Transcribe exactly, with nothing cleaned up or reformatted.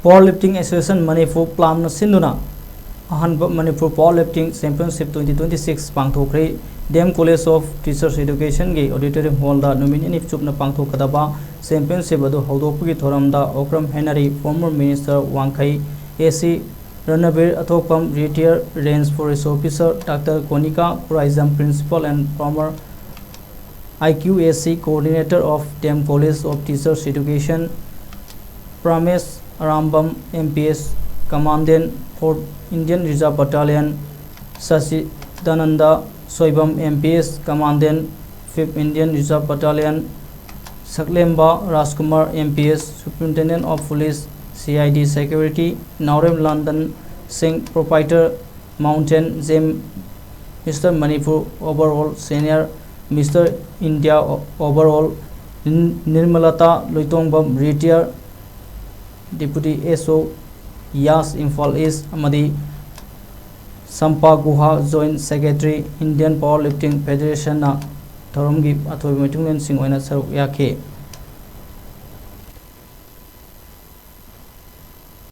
Power Lifting Association Manipur PLAM ꯅ ꯁꯤꯟꯗꯨꯅ ꯑꯍꯥꯟꯕ Manipur Power Lifting Championship twenty twenty-six ꯄꯥꯡꯊꯣꯛꯈ꯭ꯔꯦ꯫ D M College of Teachers Education ꯒꯤ auditorium hall ꯗ ꯅꯨꯃꯤꯠ ꯅꯤꯅꯤ ꯆꯨꯞꯅ ꯄꯥꯡꯊꯣꯛꯀꯗꯕ championship ꯑꯗꯨ ꯍꯧꯗꯣꯛꯄꯒꯤ ꯊꯧꯔꯝꯗ Okram Henry, former minister ꯋꯥꯡꯈꯩ A C Ranabir Athokpam, retired Range Forest Officer, Doctor Konika Khuraijam, principal and former I Q A C coordinator of D M College of Teachers Education, Pramesh Arambam, M P S, Commandant, fourth Indian Reserve Battalion, Sachidananda Soibam, M P S, Commandant, fifth Indian Reserve Battalion, Saklemba Rajkumar, M P S, Superintendent of Police, C I D Security, Naorem London Singh, proprietor, Mountain Gem, Mister Manipur overall, senior Mister India overall, Nirmalata Luitongbam, retired Deputy S O, Yas, Imphal East, ꯑꯃꯗꯤ Sampa Guha, Joint Secretary, Indian Powerlifting Federation ꯅ ꯊꯧꯔꯝꯒꯤ ꯑꯊꯣꯏꯕ ꯃꯤꯊꯨꯡꯂꯦꯟꯁꯤꯡ ꯑꯣꯏꯅ ꯁꯔꯨꯛ ꯌꯥꯈꯤ꯫